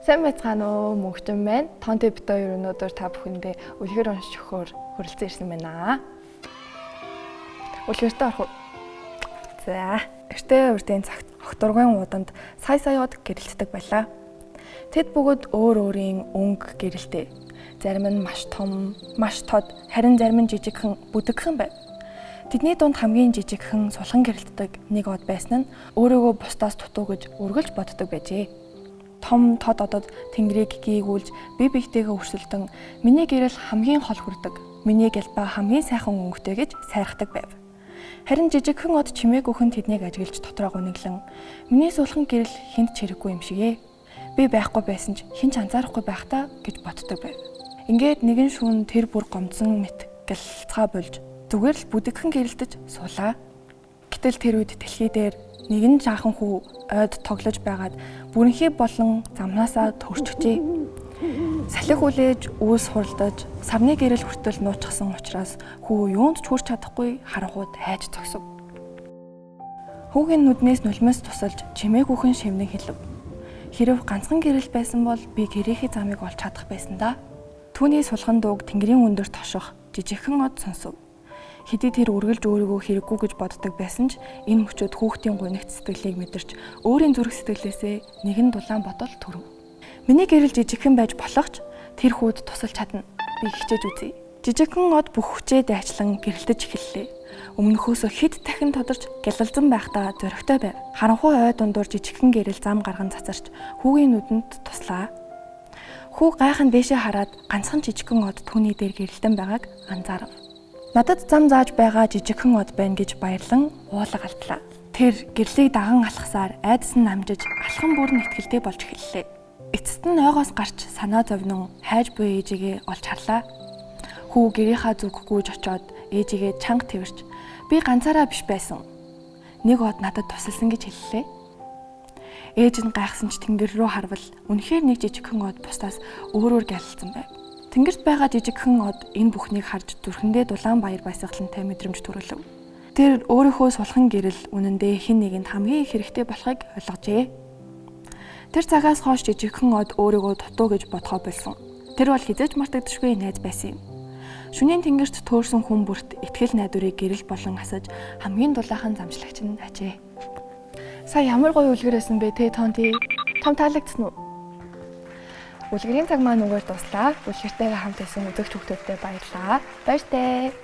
Сайн байцгаана уу, мөнхтөн байна. Тонтэй бит хоёр өнөөдөр та бүхэндээ үлгэр уншиж өгөхөөр хүрэлцэн ирсэн байна. Үлгэртээ орох уу? За, эртээ урдын цагт огторгойн уудамд сая саяод гэрэлтдэг байлаа. Тэд бүгд өөр өөрийн өнгө гэрэлтэй. Зарим нь маш том, маш тод, харин зарим нь жижигхэн, бүдэгхэн байв. Тэдний дунд хамгийн жижигхэн сулхан гэрэлтдэг нэг од байсан нь өөрийгөө бусдаас дутуу гэж үргэлж боддог байжээ. Том тод одод тэнгэрийг гийгүүлж бие биетэйгээ өрсөлдөн миний гэрэл хамгийн хол хүрдэг. Миний гялбаа хамгийн сайхан өнгөтэй гэж сайрхдаг байв. Харин жижигхэн од чимээгүйхэн тэднийг ажиглаж дотроо гуниглан миний сулхан гэрэл хүнд ч хэрэггүй юм шигэ. Би байхгүй байсан ч хэн ч анзаарахгүй байх та гэж боддог байв. Ингээд нэгэн шүүн тэр бүр гомдсон мэт гялцгаа болж зүгээр л бүдэгхэн гэрэлтэж суулаа. Гэтэл тэр үед дэлхий дээр нэгэн жаахан хүү ойд тоглож байгаад бүрэнхий болон замнаасаа төрчихжээ. Салхи хүлээж үүс хуралдаж сарны гэрэл хүртэл нуучсан учраас хүү юунд ч хүрч чадахгүй харанхууд айж зогсов. Хүүгийн нүднээс нулимс тусалж чимээгүйхэн шивнэн хэлэв. Хэрв ганцхан гэрэл байсан бол би гэрийнхээ замыг олж чадах байсан да. Түүний сулхан дууг тэнгэрийн өндөр тоших жижигхэн од сонсов. Хэдий тэр үргэлж өөрийгөө хэрэггүй гэж боддог байсан ч энэ мөчөд хүүхдийн гунигт сэтгэлийг мэдэрч өөрийн зүрх сэтгэлээсээ нэгэн дулаан бодол төрөв. Миний гэрэл жижигхэн байж болох ч тэр хүүд тусалж чадна. Би хичээж үзье. Жижигхэн од бүх хүчээ дайчлан гэрэлтэж эхэллээ. Өмнөхөөсөө хэд дахин тодорч гялалзан байхдаа зоригтой байв. Харанхуй ой дундуур жижигхэн гэрэл зам гарган цацарч хүүгийн нүдэнд туслаа. Хүү гайхан дээшээ хараад ганцхан жижигхэн од түүний дээр гэрэлтэн байгааг анзаарав. Надад зам зааж байгаа жижигхэн од байна гэж баярлан уулга алдлаа. Тэр гэрлийг даган алхасаар айдас нь намжиж алхан бүр нь итгэлтэй болж эхэллээ. Эцэст нь ойгоос гарч санаа зовнон хайж буй ээжигээ олж харлаа. Хүү гэрийнхаа зүг гүйж очоод ээжигээ чанга тэрч би ганцаараа биш байсан. Нэг од надад тусалсан гэж хэллээ. Ээж нь гайхсан ч тэнгэр рүү харвал үнэхээр нэг жижигхэн од бусдаас өөрөөр гялалзсан байв. Тэнгэрт байгаа жижигхэн од энэ бүхнийг харж зүрхэндээ дулаан баяр баясгалантай мэдрэмж төрөлв. Тэр өөрийнхөө сулхан гэрэл үнэндээ хэн нэгэнд хамгийн их хэрэгтэй болохыг ойлгожээ. Тэр цагаас хойш жижигхэн од өөрийгөө дутуу гэж бодгоо болсон. Тэр бол хэзээ ч мартагдашгүй найз байсан юм. Шөнийн тэнгэрт төөрсөн хүн бүрт итгэл найдварыг гэрэл болон асаж хамгийн дулаахан замчлагч нь ажээ. Сая ямар гоё үлгэр байсан бэ те Тонти? Том таалагдсан уу? Үлгэрийн цаг маань үгээр дуслаа. Үлгэртэйгээ хамт байсан үзэгч хүүхдүүдтэй баярлалаа. Баяртай.